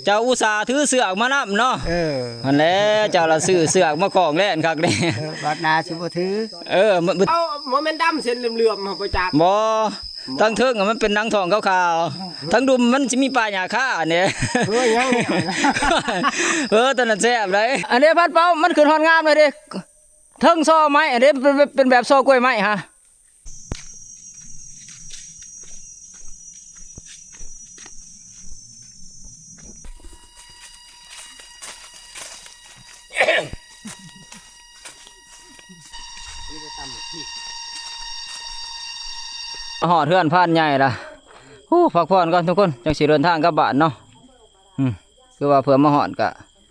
ເຈົ້າອຸດສ່າຖືເຊືອກມານຳເນາະ. ເອີ ຫັ້ນແຫຼະ ເຈົ້າລະຊື້ເຊືອກມາຄ້ອງແລ່ນຄັກເດ້. ເອີ ບາດໜ້າຊິບໍ່ຖື. ເອີ ມັນ ເອົາ ບໍ່ແມ່ນດຳເສັ້ນເຫຼືອມໆ ບໍ່ຈັກ. ບໍ່ ທັງເທິງມັນເປັນໜັງທ້ອງຂາວໆ ທັງດຸມມັນຊິມີປາຫຍ້າຄານີ້. ເອີ ຍັງ ເອີ ຕອນນັ້ນແຊບເລີຍ. ອັນນີ້ພັນເປົາ ມັນຂຶ້ນຮອດງາມເລີຍເດ້. ເທິງຊໍໄມ້ ອັນນີ້ເປັນ ເປັນແບບຊໍກ້ວຍໄມ້ຫະ. ມາຮອດເຮືອນພານໃຫຍ່ລະ. ໂອ້ ພັກຜ່ອນກ່ອນທຸກຄົນ ຈັ່ງຊິເດີນທາງກັບບ້ານເນາະ. ອືມ ຄືວ່າເພື່ອມາຮອດກະ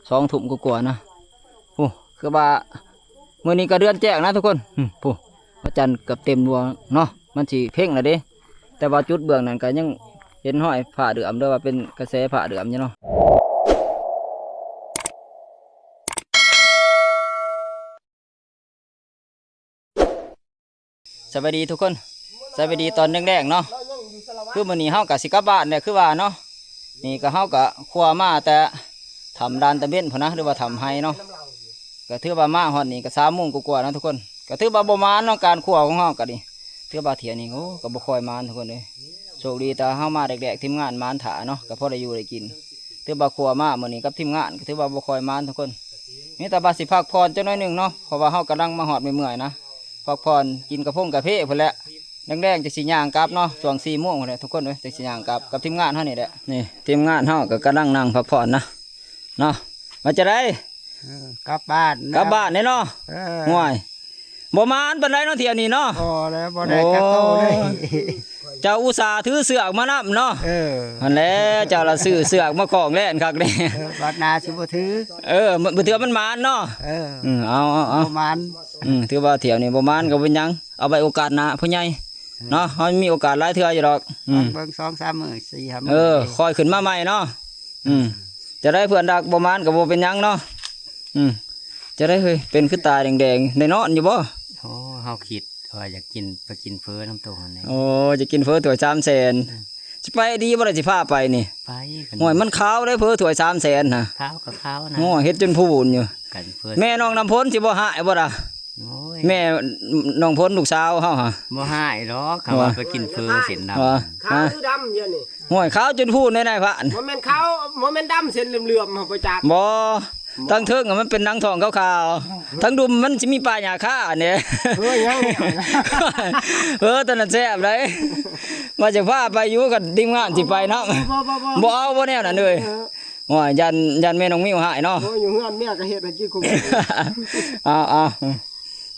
ສອງທຸ່ມກວ່າໆນະ. ໂອ້ ຄືວ່າມື້ນີ້ກະເດືອນແຈ້ງນະທຸກຄົນ. ອືມ ພຸ້ນ ພະຈັນເກືອບເຕັມດວງເນາະ ມັນຊິເພັງລະເດ້. ແຕ່ວ່າຈຸດເບື້ອງນັ້ນກະຍັງເຫັນຮອຍຟ້າເຫຼືອມ ຫຼືວ່າເປັນກະແສຟ້າເຫຼືອມຢູ່ເນາະ. ສະບາຍດີທຸກຄົນ ສະບາຍດີຕອນແລງໆເນາະ. ຄືມື້ນີ້ເຮົາກະຊິກັບບ້ານແຫຼະ ຄືວ່າເນາະ. ນີ້ກະເຮົາກະຂົວມາແຕ່ຖ້ຳດານຕະເບັນພຸ້ນນະ ຫຼືວ່າຖ້ຳໄຮເນາະ. ກະຖືວ່າມາຮອດນີ້ກະສາມໂມງກວ່າໆນະທຸກຄົນ. ກະຖືວ່າບໍ່ໝານເນາະ ການຂົວຂອງເຮົາກະນີ້ ຖືວ່າຖ້ຽວນີ້ ໂອ້ ກະບໍ່ຄ່ອຍໝານທຸກຄົນເອີຍ. ໂຊກດີແຕ່ເຮົາມາແລກໆ ທີມງານໝານຖ້າເນາະ ກະພໍໄດ້ຢູ່ໄດ້ກິນ. ຖືວ່າຂົວມາມື້ນີ້ກັບທີມງານ ກະຖືວ່າບໍ່ຄ່ອຍໝານທຸກຄົນ. ມີແຕ່ວ່າຊິພັກຜ່ອນຈັກໜ້ອຍໜຶ່ງເນາະ ເພາະວ່າເຮົາກຳລັງມາຮອດເມື່ອຍໆນະ. ພັກຜ່ອນກິນກາຟົງກາເຟພຸ້ນແຫຼະ. ແລງໆ ຈັ່ງຊິຍ່າງກັບເນາະ ຊ່ວງສີ່ໂມງພຸ້ນແຫຼະທຸກຄົນເອີຍ ຈັ່ງຊິຍ່າງກັບ ກັບທີມງານເຮົານີ້ແຫຼະ. ນີ້ທີມງານເຮົາກະກຳລັງນັ່ງພັກຜ່ອນນະ ເນາະ. ວ່າຈັ່ງໃດ? ເອີ ກັບບ້ານ ກັບບ້ານແດ່ເນາະ. ເອີ ໂອ້ຍ ບໍ່ໝານປານໃດເນາະ ທ່ຽວນີ້ເນາະ. ບໍ່ແລ້ວ ບໍ່ໄດ້ຈັກໂຕເລີຍ. ໂອ້ຍ ເຈົ້າອຸດສ່າຖືເຊືອກມານຳເນາະ. ເອີ ຫັ້ນແຫຼະ ເຈົ້າລະຊື້ເຊືອກມາຄ້ອງແລ່ນຄັກເດ້. ເອີ ບາດໜ້າຊິບໍ່ຖື. ເອີ ບາດເທື່ອມັນໝານເນາະ. ເອີ ອືມ ເອົາ ເອົາ ເອົາ ບໍ່ໝານ. ອືມ ຖືວ່າທ່ຽວນີ້ບໍ່ໝານກໍບໍ່ເປັນຫຍັງ ເອົາໄວ້ໂອກາດໜ້າ ຜູ້ໃຫຍ່ເນາະ. ເຮົາມີໂອກາດຫຼາຍເທື່ອຢູ່ດອກ. ອືມ ເບິ່ງສອງສາມມື້ ສີ່ຫ້າມື້. ເອີ ຄ່ອຍຂຶ້ນມາໃໝ່ເນາະ. ອືມ ຈັ່ງໃດເພື່ອນຮັກ ບໍ່ໝານກໍບໍ່ເປັນຫຍັງເນາະ. ອືມ ຈັ່ງໃດເຮີ້ຍ ເປັນຄືຕາແດງໆ ໄດ້ນອນຢູ່ບໍ່? ໂອ້ ເຮົາຄິດວ່າຢາກກິນ ໄປກິນເຝີນຳໂຕຫັ້ນແຫຼະ. ໂອ້ ຢາກກິນເຝີຖ້ວຍສາມແສນ. ອືມ ຊິໄປດີບໍ່ລະ ຊິພາໄປນີ້? ໄປ. ໂອ້ຍ ມັນຄາວເດ້ ເຝີຖ້ວຍສາມແສນນະ. ຄາວກໍຄາວນະ. ໂອ້ຍ ເຮັດຈົນພູນຢູ່. ແມ່ນ້ອງນ້ຳຝົນຊິບໍ່ຮ້າຍບໍ່ລະ? ໂອ້ຍ ແມ່ນ້ອງຝົນລູກສາວເຮົາຫະ ບໍ່ຮ້າຍດອກ ຄັນວ່າໄປກິນເຝີເສັ້ນດຳ. ຂາວຫຼືດຳດຽວນີ້? ໂອ້ຍ ຂາວຈົນພູນເດ້ນາຍພານ. ບໍ່ແມ່ນຂາວ ບໍ່ແມ່ນດຳເສັ້ນເຫຼືອມໆ ບໍ່ຈັກ. ບໍ່ ທັງເທິງມັນເປັນໜັງທ້ອງຂາວໆ ທັງດຸມມັນຊິມີປາຫຍ້າຄານີ້. ເອີ ຍັງ ເອີ ຕອນນັ້ນແຊບເລີຍ. ວ່າຈະພາໄປຢູ່ ຄັນທີມງານຊິໄປນຳ. ບໍ່ ບໍ່ ບໍ່ ບໍ່ເອົາບໍ່ແນວນັ້ນເອີຍ. ໂອ້ຍ ຢ້ານ ຢ້ານແມ່ນ້ອງມິວຮ້າຍເນາະ. ໂອ້ຍ ຢູ່ເຮືອນເມຍກໍເຮັດໃຫ້ກິນຄຸມ. ເອົາ ເອົາ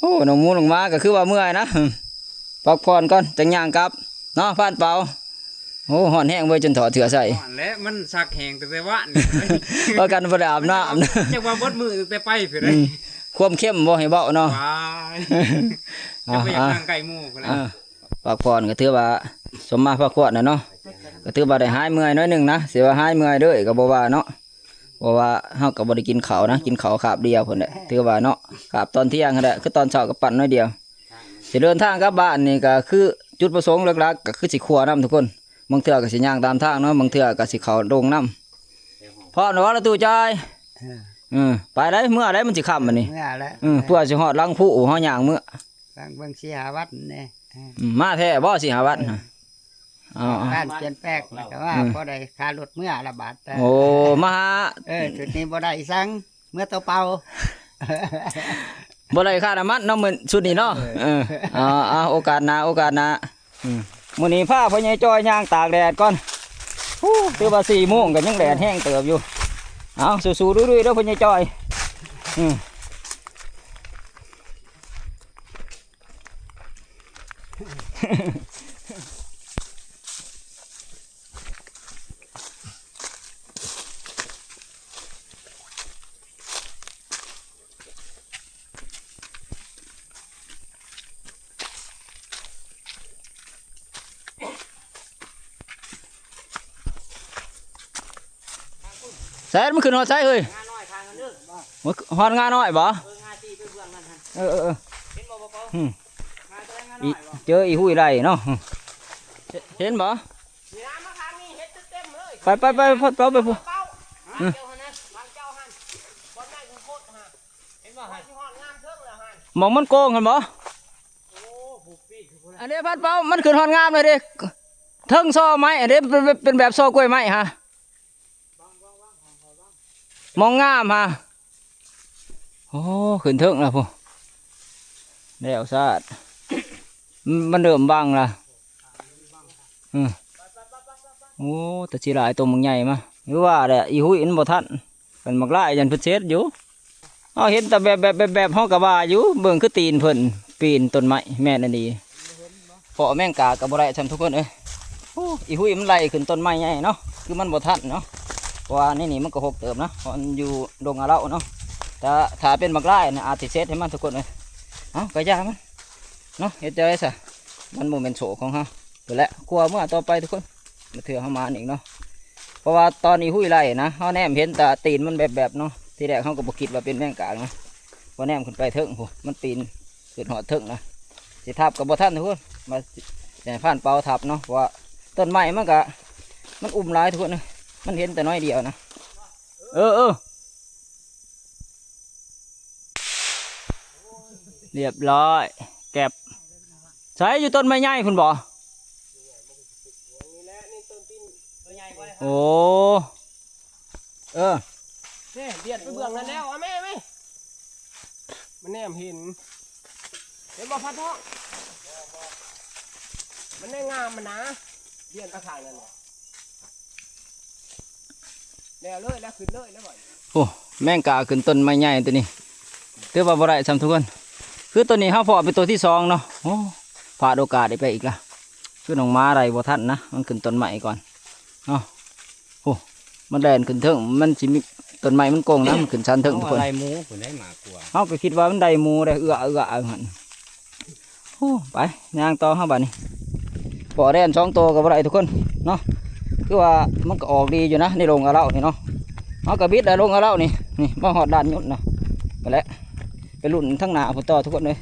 ໂອ້ ນ້ອງໝູນ້ອງໝາກໍຄືວ່າເມື່ອຍນະ. ພັກຜ່ອນກ່ອນ ຈັ່ງຍ່າງກັບເນາະ ພານເປົາ. ໂອ້ ຮ້ອນແຮງເວີຍ ຈົນຖອດເສື້ອໃສ່. ຮ້ອນແຫຼະ ມັນຊັກແຫ້ງຕັ້ງແຕ່ວານ. ວ່າກັນບໍ່ໄດ້ອາບນ້ຳ ຈັກວ່າເບິດມື້ຕັ້ງແຕ່ໄປພຸ້ນ. ອືມ ຄວາມເຂັ້ມບໍ່ໃຫ້ເວົ້າເນາະ. ວ້າຍ ອ່າ ຈະບໍ່ຢາກ ອ່າ ນັ່ງໃກ້ໝູ່ພຸ້ນແຫຼະ. ອ່າ ພັກຜ່ອນກໍຖືວ່າສົມມາພາຄວນນະເນາະ ກໍຖືວ່າໄດ້ຫາຍເມື່ອຍໜ້ອຍໜຶ່ງນະ. ຊິວ່າຫາຍເມື່ອຍເລີຍກໍບໍ່ວ່າເນາະ ເພາະວ່າເຮົາກໍບໍ່ໄດ້ກິນເຂົ້ານະ ກິນເຂົ້າຄາບດຽວພຸ້ນແຫຼະ. ຖືວ່າເນາະ ຄາບຕອນທ່ຽງຫັ້ນແຫຼະ ຄືຕອນເຊົ້າກໍປັ້ນໜ້ອຍດຽວ. ຊິເດີນທາງກັບບ້ານນີ້ກໍຄື ຈຸດປະສົງຫຼັກໆ ກໍຄືຊິຂົ້ວນຳທຸກຄົນ. ບາງເທື່ອກໍຊິຍ່າງຕາມທາງເນາະ ບາງເທື່ອກໍຊິເຂົ້າດົງນຳ. ພ້ອມແລ້ວບໍ່ລະຕູ້ຈອຍ? ເອີ ເອີ ໄປໄດ໋ ເມື່ອໄດ໋ ມັນຊິຄ່ຳບັດນີ້. ເມື່ອແລ້ວ. ເອີ ເພື່ອຊິຮອດຫຼັງພູເຮົາຍ່າງເມື່ອ ຟັງເບິ່ງສີ່ຫ້າວັດແດ່. ເອີ ອືມ ມາແທ້ບໍ່ສີ່ຫ້າວັດ? ເອີ ເອົາໆ ການປ່ຽນແປງ ແລ້ວກໍວ່າ ອືມ ພໍໄດ້ຄ່າລົດເມື່ອລະບາດ. ໂອ້ ມາຫາ ເອີ ຊຸດນີ້ບໍ່ໄດ້ອີ່ສັງ ເມື່ອໂຕເປົ່າ. ບໍ່ໄດ້ຄ່ານ້ຳມັນເນາະ ມື້ ຊຸດນີ້ເນາະ. ເອີ ເອີ ເອົາໆ ໂອກາດໜ້າ ໂອກາດໜ້າ. ອືມ ມື້ນີ້ພາພໍ່ໃຫຍ່ຈ່ອຍຍ່າງຕາກແດດກ່ອນ. ໂອ້ ຖືວ່າສີ່ໂມງກໍຍັງແດດແຮງເຕີບຢູ່. ເອົາ ສູ້ໆ ລຸຍໆ ເດີພໍ່ໃຫຍ່ຈ່ອຍ. ອືມ. ແຊນ ມັນຂຶ້ນຮອດໃສເຮີ້ຍ? ງານ້ອຍທາງນັ້ນເດີ. ໂອ້ຍ ຮອດງານ້ອຍບໍ່? ເອີ ງາສີ່ໄປເບື້ອງນັ້ນຫັ້ນ. ເອີໆໆ. ເຫັນບໍ່ ບໍ່ເປົ່າ? ອືມ. ງາແຕ່ງານ້ອຍບໍ່? ເຈີອີຮຸ້ຍໄລ່ເນາະ. ເຫັນບໍ່? ນີ້ນະ ມາທາງນີ້ເຫັດເຕັມໆເລີຍ. ໄປໆໆ ໄປ ໄປ ໄປ ໄປ ໄປ. ເປົ່າ ເຈົ້າຫັ້ນນະ ຫຼັງເຈົ້າຫັ້ນ ບ່ອນໄມ້ໂຄດຫັ້ນ ເຫັນບໍ່ຫັ້ນ ຊິຮອດງາມເທິງແລ້ວຫັ້ນ ໝ່ອງມັນໂກງຫັ້ນບໍ່? ໂອ້ ຜູ້ປີ້ຄືຜູ້ນັ້ນ ອັນນີ້ພັດເປົ່າ ມັນຂຶ້ນຮອດງາມເລີຍເດ້ ເທິງຊໍໄມ້ອັນນີ້ ເປັນ ເປັນແບບຊໍກ້ວຍໄມ້ຫາ ໝ່ອງງາມຫາ ໂອ້ ຂຶ້ນເທິງແລ້ວພຸ້ນ ແລ້ວຊາດ ມັນ ມັນເລີ່ມບັງລະ ອື ໂອ້ ແຕ່ຊິຫຼາຍໂຕບັກໃຫຍ່ມາ ຄືວ່າແຫຼະ ອີຮຸ້ຍມັນບໍ່ທັນ ຄັນບັກຫຼາຍຍັນເພິ່ນເຊັດຢູ່ ເຮົາເຫັນແຕ່ແບບໆໆໆ ເຮົາກໍວ່າຢູ່ ເບິ່ງຄືຕີນເພິ່ນປີນຕົ້ນໄມ້ ແມ່ນອີ່ຫຼີ ເພາະແມງກາກໍບໍ່ໄດ້ຊ້ຳທຸກຄົນເອີຍ ໂອ້ ອີຮຸ້ຍມັນໄລ່ຂຶ້ນຕົ້ນໄມ້ໃຫຍ່ເນາະ ຄືມັນບໍ່ທັນເນາະ ເພາະວ່າໃນນີ້ມັນກໍຮົກເຕີບນະ ເພາະມັນຢູ່ດົງອາເລົາເນາະ ຖ້າ ຖ້າເປັນບັກຫຼາຍນະ ອາດຊິເຊັດໃຫ້ມັນທຸກຄົນເອີຍ ເອົ້າ ກໍຢ່າມັນເນາະ ເຮັດຈັ່ງໃດຊະ ມັນບໍ່ແມ່ນໂຊກຂອງເຮົາ ພຸ້ນແຫຼະ ຄົວເມືອຕໍ່ໄປທຸກຄົນ ເທື່ອເຮົາມາອີກເນາະ ເພາະວ່າຕອນອີຮຸ້ຍໄລ່ນະ ເຮົາແນມເຫັນແຕ່ຕີນມັນແບບໆເນາະ ທີແລກເຮົາກໍບໍ່ຄິດວ່າເປັນແມງການະ ພໍແນມຂຶ້ນໄປເທິງພຸ້ນ ມັນປີນຂຶ້ນຮອດເທິງນະ ຊິທັບກໍບໍ່ທັນທຸກຄົນ ມາໃຫ້ພານເປົາທັບເນາະ ເພາະວ່າຕົ້ນໄມ້ມັນກະ ມັນອຸ້ມຫຼາຍທຸກຄົນເອີຍ ມັນເຫັນແຕ່ໜ້ອຍດຽວນະ ເອີ ເອີ ລຽບຮ້ອຍ ແກັບ ໃສ ຢູ່ຕົ້ນໄມ້ໃຫຍ່ພຸ້ນບໍ່? ໂອ້ ເອີ ນີ້ ບຽດໄປເບື້ອງນັ້ນແລ້ວ ເອົາແມ່ ແມ່ ມັນແນມເຫັນ ເຫັນບໍ່ ພັດເນາະ ມັນໄດ້ງາມມັນນະ ບຽດໄປຂ້າງນັ້ນແຫຼະ ແລ້ວເລີຍ ແລ້ວຂຶ້ນເລີຍ ແລ້ວບັດນີ້ ໂອ້ ແມງກາຂຶ້ນຕົ້ນໄມ້ໃຫຍ່ຕົວນີ້ ຖືວ່າບໍ່ໄດ້ຊ້ຳທຸກຄົນ ຄືຕົວນີ້ເຮົາພໍ້ເປັນຕົວທີສອງເນາະ ໂອ້ ພາດໂອກາດໄດ້ໄປອີກລະ ຄືນ້ອງໝາໄລ່ບໍ່ທັນນະ ມັນຂຶ້ນຕົ້ນໄມ້ກ່ອນເນາະ ໂອ້ ມັນແລ່ນຂຶ້ນເທິງ ມັນຊິມີ ຕົ້ນໄມ້ມັນໂກງນະ ມັນຂຶ້ນຊັນເທິງທຸກຄົນ ໄລ່ໝູພຸ້ນໄດ໋ ໝາກວາງ ເຮົາກໍຄິດວ່າມັນໄດ້ໝູໄດ໋ ເອື້ອໆ ເອື້ອ ໂອ້ ໄປ ຍ່າງຕໍ່ເຮົາບາດນີ້ ພໍ້ແລ່ນສອງໂຕກໍບໍ່ໄດ້ທຸກຄົນເນາະ ຄືວ່າມັນກໍອອກດີຢູ່ນະ ໃນດົງອາເລົານີ້ເນາະ ເຮົາກໍບິດແລ້ວດົງອາເລົານີ້ ນີ້ມາຮອດລານຍົນນະ ນັ້ນແຫຼະ ໄປລຸ້ນທາງໜ້າພຸ້ນຕໍ່ທຸກຄົນເອີຍ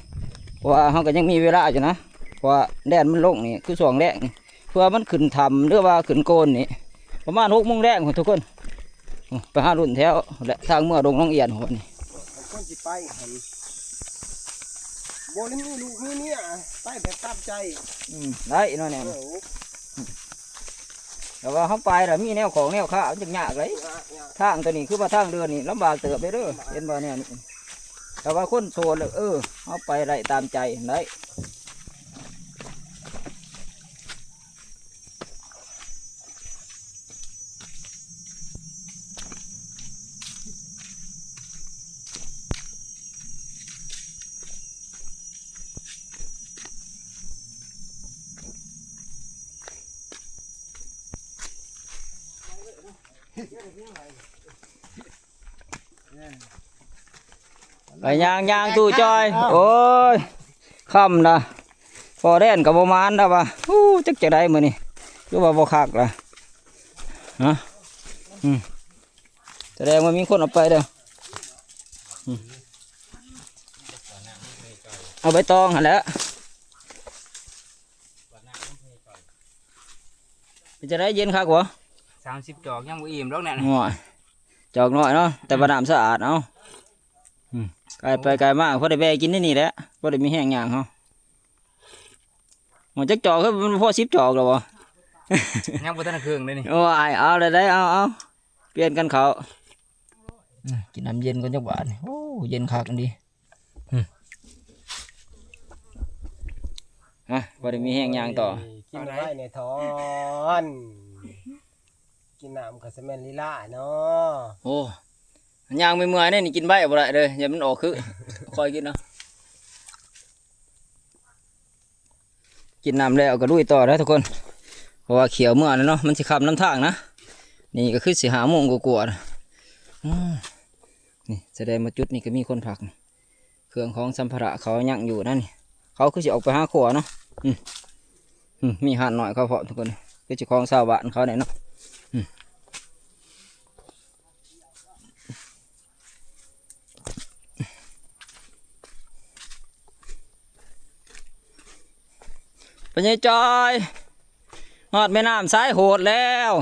ເພາະວ່າເຮົາກໍຍັງມີເວລາຢູ່ນະ ເພາະວ່າແດດມັນລົງນີ້ ຄືຊ່ວງແລງນີ້ ເພື່ອມັນຂຶ້ນຖ້ຳ ຫຼືວ່າຂຶ້ນໂກນນີ້ ປະມານຫົກໂມງແລງພຸ້ນທຸກຄົນ ໄປຫາລຸ້ນແຖວແຫຼະ ທາງເມືອດົງນອງອຽນພຸ້ນນີ້ ຄົນຊິໄປຫັ້ນ ບໍ່ໄດ້ມີລູກມີເມຍ ໄປແບບຕາມໃຈ ອືມ ໄດ້ເນາະແນວນີ້ ເອີ ແຕ່ວ່າເຮົາໄປລະມີແນວຂອງແນວຄ້າ ມັນຈັກຍາກເລີຍ ຍາກ ຍາກ ທາງຕົວນີ້ຄືວ່າທາງເດີນນີ້ລຳບາກເຕີບເດີ ເຫັນບໍ່ແນວນີ້ ແຕ່ວ່າຄົນໂສດລະ ເອີ ເຮົາໄປໄດ້ຕາມໃຈໄດ້. ໄປຍ່າງໆ ຕູ້ຈອຍ ໂອ້ຍ ຄ່ຳລະ ພໍ້ແລ່ນກໍບໍ່ໝານລະວ່າ ໂອ້ ຈັກຈັ່ງໃດມື້ນີ້ ຄືວ່າບໍ່ຄັກລະ ຮະ ອືມ ສະແດງວ່າມີຄົນເອົາໄປເດີ ອືມ ເອົາໃບຕອງຫັ້ນແຫຼະ ເປັນຈັ່ງໃດ ເຢັນຄັກບໍ່? ສາມສິບຈອກຍັງບໍ່ອີ່ມດອກແນ່ ໂອ້ຍ ຈອກນ້ອຍເນາະ ແຕ່ວ່ານ້ຳສະອາດ ເອົາ ອືມ ກາຍໄປກາຍມາ ພໍໄດ້ແວ່ກິນໃນນີ້ແຫຼະ ພໍໄດ້ມີແຮງຍ່າງເຮົາ ໂອ້ ຈັກຈອກ ຄືມັນພໍສິບຈອກແລ້ວບໍ່? ຍັງບໍ່ທັນເຄິ່ງເລີຍນີ້ ໂອ້ຍ ເອົາແລ້ວໄດ໋ ເອົາ ເອົາ ປ່ຽນກັນເຂົ້າ ອືມ ກິນນ້ຳເຢັນກ່ອນຈັກບາດນີ້ ໂອ້ ເຢັນຄັກອີ່ຫຼີ ອືມ ຮະ ພໍໄດ້ມີແຮງຍ່າງຕໍ່ ກິນໄວ້ແດ່ທອນ ກິນນ້ຳກໍສະແມ່ນລີລາເນາະ ໂອ້ ຍ່າງເມື່ອຍໆ ນີ້ກິນໃບບໍ່ໄດ້ເດີ ຢ້ານມັນອອກຄື ຄ່ອຍກິນເນາະ ກິນນ້ຳແລ້ວກໍລຸຍຕໍ່ເດີທຸກຄົນ ເພາະວ່າຂ້ຽວເມືອແລ້ວເນາະ ມັນຊິຄ່ຳນຳທາງນະ ນີ້ກໍຄືຊິຫ້າໂມງກວ່າໆ ນະ ອືມ ນີ້ສະແດງວ່າຈຸດນີ້ກໍມີຄົນພັກ ເຄື່ອງຂອງສຳພາລະເຂົາຍັງຢູ່ນັ້ນນີ້ ເຂົາຄືຊິອອກໄປຫາຄົວເນາະ ອືມ ອືມ ມີຮ້ານນ້ອຍເຂົາພ້ອມທຸກຄົນ ຄືຊິຂອງຊາວບ້ານເຂົາແດ່ເນາະ ອືມ ພໍ່ໃຫຍ່ຈອຍ ຮອດແມ່ນ້ຳສາຍໂຫດແລ້ວ.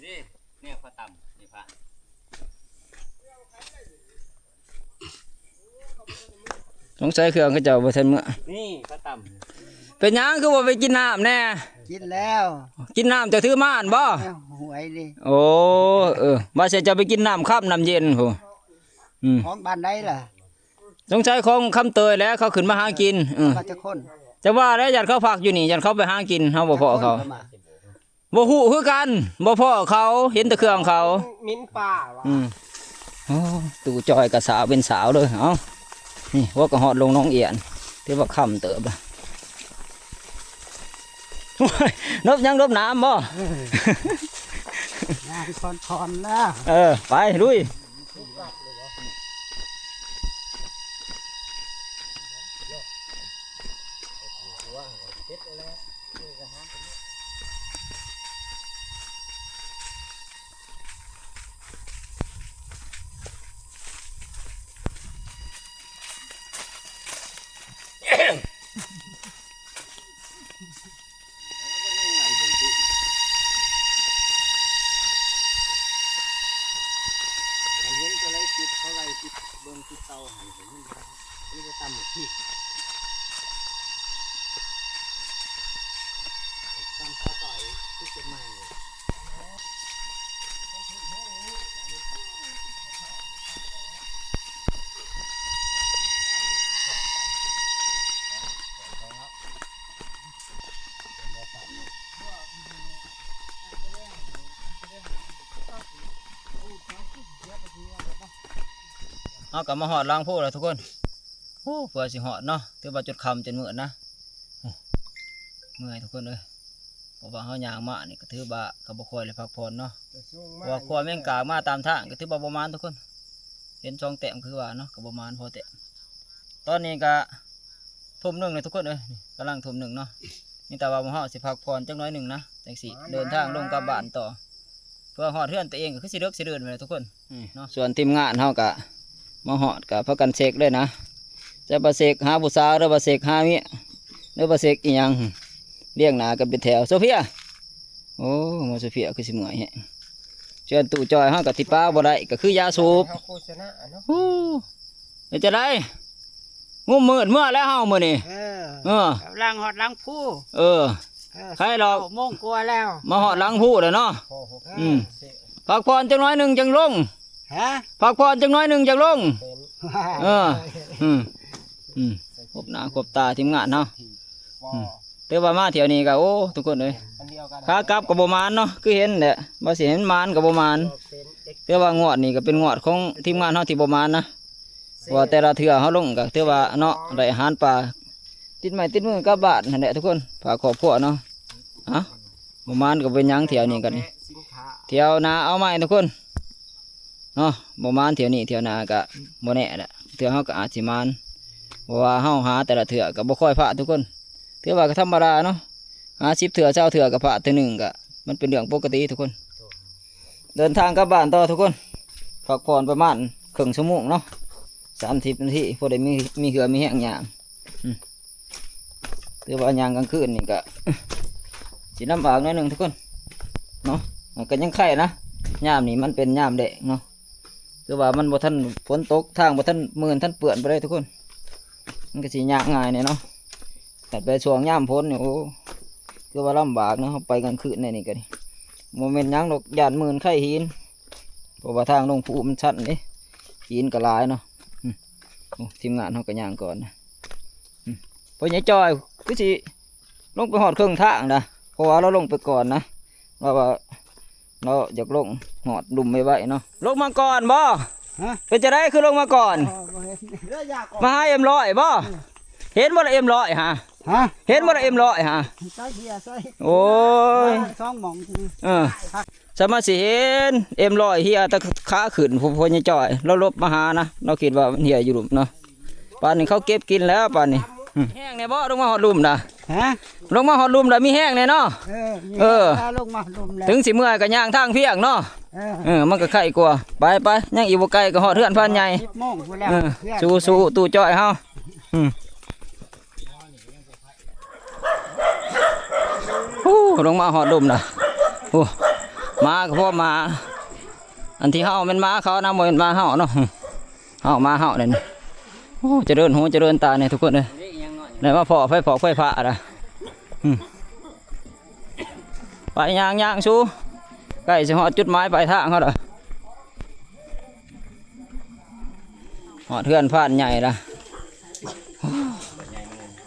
ນີ້ ແນວເຂົາຕຳນີ້ພະ ສົງໄສເຄື່ອງເຂົາເຈົ້າບໍ່ທັນເມືອ. ນີ້ເຂົາຕຳ ເປັນຫຍັງຄືບໍ່ໄປກິນນ້ຳແດ່? ກິນແລ້ວ. ກິນນ້ຳເຈົ້າຖືມານບໍ່? ຫວຍນີ້. ໂອ້ ເອີ ວ່າຊິເຈົ້າໄປກິນນ້ຳຄຳນ້ຳເຢັນພຸ້ນ. ອືມ ຂອງບ້ານໃດລະ? ສົງໄສຂອງຄຳເຕີຍແຫຼະ ເຂົາຂຶ້ນມາຫາກິນ. ເອີ ວ່າຈັກຄົນ? ຈະວ່າແລ້ວ ຢ້ານເຂົາພັກຢູ່ນີ້ ຢ້ານເຂົາໄປຫາກິນ ເຮົາບໍ່ພໍ້ເຂົາ. ຈັກຄົນເຂົາມາ? ບໍ່ຮູ້ຄືກັນ ບໍ່ພໍ້ເຂົາ ເຫັນແຕ່ເຄື່ອງເຂົາ. ມິນປ່າຫວາ? ອືມ ໂອ້ ຕູ້ຈ່ອຍກະສາວເປັນສາວເລີຍ. ເອົ້າ ນີ້ ຫົວກະຮອດລົງໜອງອຽນ ຖືວ່າຄ່ຳເຕີບລະ. ໂອ້ຍ ນົບຫຍັງ ນົບໜາມບໍ່? ເອີ ຍ່າງຄອນໆ ລະ. ເອີ ໄປລຸຍ. ຄັນເຫັນຕົວໃດຕິດ ເຂົາໄລ່ຕິດ ເບິ່ງຕິດເຕົາຫັ້ນ ເຫັນບໍ່? ອັນນີ້ກໍຕຳໝາກພິກ ຕຳຂາຕ່ອຍຄືເກັບມາໃໝ່. ເຮົາກໍມາຮອດຫຼັງພູແລ້ວທຸກຄົນ. ໂອ້ ເພື່ອຊິຮອດເນາະ ຖືວ່າຈົນຄ່ຳຈົນມືດນະ. ໂອ້ ເມື່ອຍທຸກຄົນເອີຍ ເພາະວ່າເຮົາຍ່າງມານີ້ກໍຖືວ່າກໍບໍ່ຄ່ອຍໄດ້ພັກຜ່ອນເນາະ ເພາະວ່າຂົວແມງກາກມາຕາມທາງ ກໍຖືວ່າບໍ່ໝານທຸກຄົນ. ເຫັນສອງແຕ້ມຄືວ່າເນາະ ກໍບໍ່ໝານພໍແຕ້ມ. ຕອນນີ້ກໍທຸ່ມໜຶ່ງແລ້ວທຸກຄົນເອີຍ ນີ້ກຳລັງທຸ່ມໜຶ່ງເນາະ. ມີແຕ່ວ່າພວກເຮົາຊິພັກຜ່ອນຈັກໜ້ອຍໜຶ່ງນະ ຈັ່ງຊິເດີນທາງລົງກັບບ້ານຕໍ່ ເພື່ອຮອດເຮືອນຕົວເອງກໍຄືຊິເດິກຊິເດີນໄປແຫຼະທຸກຄົນເນາະ. ສ່ວນທີມງານເຮົາກໍມາຮອດກໍພາກັນເຊັກເລີຍນະ ຈະວ່າເຊັກຫາຜູ້ສາວ ຫຼືວ່າເຊັກຫາເມຍ ຫຼືວ່າເຊັກອີ່ຫຍັງ ລຽງໜ້າກັນເປັນແຖວ. ໂຊເຟຍ ໂອ້ ໝໍໂຊເຟຍຄືຊິເມື່ອຍແຮງ. ສ່ວນຕູ້ຈ່ອຍເຮົາກໍຕິດປາບໍ່ໄດ້ ກໍຄືຢາສູບ. ເຮົາໂຄສະນາເນາະ. ໂອ້ ເປັນຈັ່ງໃດ? ງຸ້ມມືດເມື່ອແລ້ວເຮົາມື້ນີ້. ເອີ ເອີ ຫຼັງຮອດຫຼັງພູ. ເອີ ເອີ ໃຄດອກ ຫົກໂມງກວ່າແລ້ວ ມາຮອດຫຼັງພູແລ້ວເນາະ. ໂອ້ໂຫ ອືມ ພັກຜ່ອນຈັກໜ້ອຍໜຶ່ງຈັ່ງລົງ. ຮະ? ພັກຜ່ອນຈັກໜ້ອຍໜຶ່ງຈັ່ງລົງ. ເປັນ ເອີ ອືມ ອືມ ຄົບໜ້າຄົບຕາທີມງານເຮົາ. ອືມ ແຕ່ວ່າມາທ່ຽວນີ້ກໍ ໂອ້ ທຸກຄົນເອີຍ ຂາກັບກໍບໍ່ໝານເນາະ ຄືເຫັນແຫຼະ ວ່າຊິໃຫ້ມັນໝານກໍບໍ່ໝານ. ແຕ່ວ່າງວດນີ້ກໍເປັນງວດຂອງທີມງານເຮົາທີ່ບໍ່ໝານນະ ເພາະວ່າແຕ່ລະເທື່ອເຮົາລົງກໍຖືວ່າເນາະ ໄດ້ອາຫານປາ ຕິດໄມ້ຕິດມືກັບບ້ານຫັ້ນແຫຼະທຸກຄົນ ພາຄອບຄົວເນາະ. ເອົ້າ ບໍ່ໝານກໍເປັນຫຍັງ ທ່ຽວນີ້ກໍນີ້ ທ່ຽວໜ້າເອົາໃໝ່ທຸກຄົນ. ເນາະ ບໍ່ໝານທ່ຽວນີ້ ທ່ຽວໜ້າກະບໍ່ແນ່ແຫຼະ ເທື່ອເຮົາກະອາດຊິໝານ ເພາະວ່າເຮົາຫາແຕ່ລະເທື່ອກະບໍ່ຄ່ອຍພາດທຸກຄົນ. ຖືວ່າກະທຳມະດາເນາະ ຫາສິບເທື່ອຊາວເທື່ອກະພາດເທື່ອໜຶ່ງ ກະມັນເປັນເລື່ອງປົກກະຕິທຸກຄົນ. ເດີນທາງກັບບ້ານຕໍ່ທຸກຄົນ ພັກຜ່ອນປະມານເຄິ່ງຊົ່ວໂມງເນາະ ສາມສິບນາທີ ພໍໄດ້ມີ ມີເຫື່ອມີແຮງຍ່າງ. ອືມ ຖືວ່າຍ່າງກາງຄືນນີ້ກະຊິລຳບາກໜ້ອຍໜຶ່ງທຸກຄົນເນາະ ມັນກະຍັງໄຄນະ ຍາມນີ້ມັນເປັນຍາມແລ້ງເນາະ ຄືວ່າມັນບໍ່ທັນ ຝົນຕົກ ທາງບໍ່ທັນມື່ນທັນເປື້ອນປານໃດທຸກຄົນ ມັນກະຊິຍາກງ່າຍແດ່ເນາະ. ແຕ່ໄປຊ່ວງຍາມຝົນນີ້ ໂອ້ ຄືວ່າລຳບາກເນາະ ເຮົາໄປກາງຄືນແນວນີ້ກະດີ ບໍ່ແມ່ນຫຍັງດອກ ຢ້ານມື່ນໄຄຫີນ ເພາະວ່າທາງລົງພູມັນຊັນເດ້ ຫີນກະຫຼາຍເນາະ. ອືມ ໂອ້ ທີມງານເຮົາກະຍ່າງກ່ອນນະ. ອືມ ພໍ່ໃຫຍ່ຈ່ອຍຄືຊິລົງໄປຮອດເຄິ່ງທາງນະ ເພາະວ່າລາວລົງໄປກ່ອນນະ ລາວວ່າລາວຢາກລົງຮອດລຸ່ມໄວໆເນາະ. ລົງມາກ່ອນບໍ່? ຮະ? ເປັນຈັ່ງໃດຄືລົງມາກ່ອນ? ເອີ ບໍ່ເຫັນ ມາຫາເອັມຮ້ອຍບໍ່? ເຫັນບໍ່ລະເອັມຮ້ອຍຫາ? ຮະ? ເຫັນບໍ່ລະເອັມຮ້ອຍຫາ? ໃສ່ເຫື່ອໃສ່ ໂອ້ຍ ສອງໝ່ອງ. ເອີ ສາມາດຊິເຫັນເອັມຮ້ອຍເຫື່ອແຕ່ຂາຂຶ້ນ ຜູ້ ພໍ່ໃຫຍ່ຈ່ອຍລາວຫຼົບມາຫານະ ລາວຄິດວ່າມັນເຫື່ອຢູ່ລຸ່ມເນາະ. ປານນີ້ເຂົາເກັບກິນແລ້ວປານນີ້. ອືມ ແຮງແດ່ບໍ່ ລົງມາຮອດລຸ່ມນະ? ຮະ? ລົງມາຮອດລຸ່ມແລ້ວມີແຮງແດ່ເນາະ? ເອີ ເອີ ລົງມາຮອດລຸ່ມແລ້ວ ເຖິງຊິເມື່ອຍກໍຍ່າງທາງພຽງເນາະ. ເອີ ເອີ ມັນກໍໄຄກວ່າ. ໄປໆ ຍັງອີກບໍ່ໄກກໍຮອດເຮືອນພານໃຫຍ່. ສິບໂມງພຸ້ນແລ້ວ. ເອີ ເຮືອນ ສູ້ໆ ຕູ້ຈ່ອຍເຮົາ. ອືມ ໂອ້ ລົງມາຮອດລຸ່ມນະ ໂອ້ ໝາກໍພໍໝາ ອັນທີ່ເຮົາແມ່ນໝາເຂົານະ ບໍ່ແມ່ນໝາເຮົາເນາະ ເຮົາໝາເຮົານັ້ນ. ໂອ້ ຈະເລີນຫູຈະເລີນຕາແດ່ທຸກຄົນເອີຍ ໄດ້ມາພໍ້ໄຟຟອກໄຟຟ້າລະ. ອືມ ໄປຍ່າງໆ ສູ ໃກ້ຊິຮອດຈຸດໝາຍປາຍທາງເຮົາລະ. ຮອດເຮືອນພານໃຫຍ່ລະ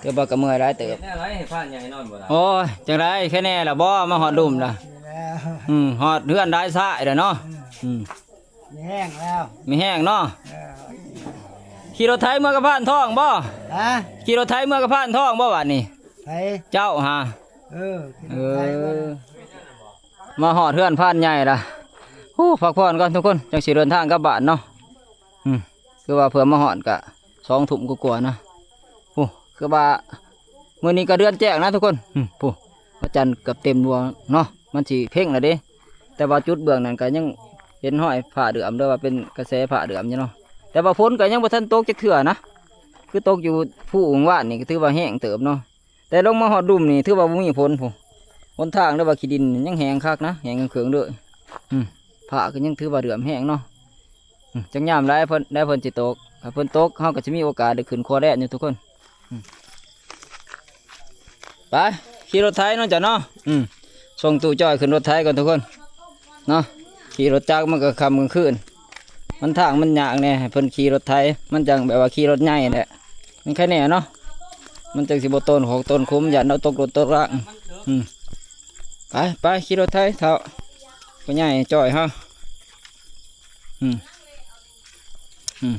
ຖືວ່າກໍເມື່ອຍຫຼາຍເຕີບ. ເຮັດແນວໃດໃຫ້ພານໃຫຍ່ນອນບໍ່ໄດ້? ໂອ້ຍ ຈັ່ງໃດ ແຄ່ແນ່ລະບໍ່ ມາຮອດລຸ່ມລະ. ອືມ ຮອດເຮືອນຫຼາຍຊາຍລະເນາະ. ອືມ ມີແຮງແລ້ວ ມີແຮງເນາະ. ເອີ ຂີ່ລົດໄຖເມືອກັບພານທອງບໍ່? ຮະ? ຂີ່ລົດໄຖເມືອກັບພານທອງບໍ່ບາດນີ້? ໃຜ? ເຈົ້າຫາ. ເອີ ເອີ ມາຮອດເຮືອນພານໃຫຍ່ລະ. ໂອ້ ພັກຜ່ອນກ່ອນທຸກຄົນ ຈັ່ງຊິເດີນທາງກັບບ້ານເນາະ. ອືມ ຄືວ່າເພື່ອມາຮອດກະສອງທຸ່ມກວ່າໆນະ. ໂອ້ ຄືວ່າມື້ນີ້ກະເດືອນແຈ້ງນະທຸກຄົນ. ອືມ ໂອ້ ພະຈັນເກືອບເຕັມດວງເນາະ ມັນຊິເພັງລະເດ້. ແຕ່ວ່າຈຸດເບື້ອງນັ້ນກະຍັງເຫັນຮອຍຟ້າເດືອມ ຫຼືວ່າເປັນກະແສຟ້າເດືອມຢູ່ເນາະ. ແຕ່ວ່າຝົນກະຍັງບໍ່ທັນຕົກຈັກເທື່ອນະ ຄືຕົກຢູ່ພູວານນີ້ກະຖືວ່າແຮງເຕີບເນາະ. ແຕ່ລົງມາຮອດລຸ່ມນີ້ຖືວ່າບໍ່ມີຝົນພຸ້ນ ຫົນທາງ ຫຼືວ່າຂີ້ດິນຍັງແຫ້ງຄັກນະ ແຫ້ງເຄິ່ງໆເລີຍ. ອືມ ຟ້າກໍຍັງຖືວ່າເດືອມແຮງເນາະ. ອືມ ຈັກຍາມໃດເພິ່ນ ໃດເພິ່ນຊິຕົກ ຖ້າເພິ່ນຕົກ ເຮົາກໍຊິມີໂອກາດໄດ້ຂຶ້ນຂົວແລ່ນຢູ່ທຸກຄົນ. ອືມ ໄປ ຂີ່ລົດໄຖເນາະເຈົ້າເນາະ. ອືມ ສົ່ງຕູ້ຈ້ອຍຂຶ້ນລົດໄຖກ່ອນທຸກຄົນເນາະ. ຂີ່ລົດຈັກມັນກໍຄ່ຳກາງຄືນ ມັນທາງມັນຍາກແດ່ ໃຫ້ເພິ່ນຂີ່ລົດໄຖ ມັນຈັ່ງແບບວ່າຂີ່ລົດໃຫຍ່ແຫຼະ ມັນໄຄແນ່ເນາະ ມັນຈັ່ງຊິບໍ່ໂຕນຂອກໂຕນຂຸມ ຢ້ານເຮົາຕົກລົດຕົກລາງ. ອືມ ໄປ ໄປ ຂີ່ລົດໄຖເຖົ້າ ພໍ່ໃຫຍ່ຈ້ອຍເຮົາ. ອືມ ອືມ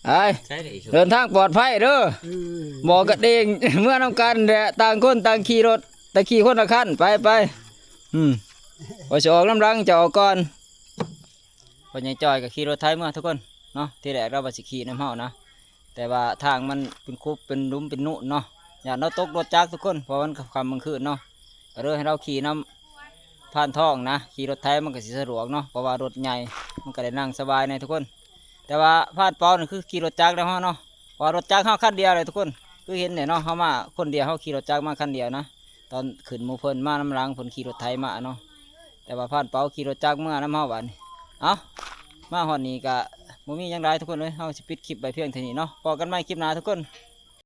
ໄປ ໃຊ້ໄດ້ອີກ ເດີນທາງປອດໄພເດີ. ອືມ ບອກກັນເອງ ເມືອນຳກັນແຫຼະ ຕ່າງຄົນຕ່າງຂີ່ລົດ ແຕ່ຂີ່ຄົນລະຄັນ ໄປ ໄປ. ອືມ ຂ້ອຍຊິອອກນຳຫຼັງ ເຈົ້າອອກກ່ອນ. ພໍ່ໃຫຍ່ຈ້ອຍກໍຂີ່ລົດໄຖເມືອທຸກຄົນເນາະ ທີແລກລາວວ່າຊິຂີ່ນຳເຮົານະ ແຕ່ວ່າທາງມັນເປັນຂຸບເປັນຫຼຸມເປັນນູນເນາະ ຢ້ານລາວຕົກລົດຈັກທຸກຄົນ ເພາະວ່າມັນຄ່ຳກາງຄືນເນາະ ກໍເລີຍໃຫ້ລາວຂີ່ນຳພານທອງນະ. ຂີ່ລົດໄຖມັນກໍຊິສະດວກເນາະ ເພາະວ່າລົດໃຫຍ່ມັນກໍໄດ້ນັ່ງສະບາຍແດ່ທຸກຄົນ. ແຕ່ວ່າພານເປົານີ້ຄືຂີ່ລົດຈັກນຳເຮົາເນາະ ເພາະວ່າລົດຈັກເຮົາຄັນດຽວເລີຍທຸກຄົນ ຄືເຫັນແຫຼະເນາະ ເຮົາມາຄົນດຽວ ເຮົາຂີ່ລົດຈັກມາຄັນດຽວນະ. ຕອນຂຶ້ນໝູ່ເພິ່ນມານຳຫຼັງ ເພິ່ນຂີ່ລົດໄຖມາເນາະ ແຕ່ວ່າພານເປົາຂີ່ລົດຈັກເມືອນຳເຮົາບາດນີ້. ເອົ້າ ມາຮອດນີ້ກະບໍ່ມີຫຍັງຫຼາຍທຸກຄົນເອີຍ ເຮົາຊິປິດຄລິບໄວ້ພຽງເທົ່ານີ້ເນາະ ພໍ້ກັນໃໝ່ຄລິບໜ້າທຸກຄົນ.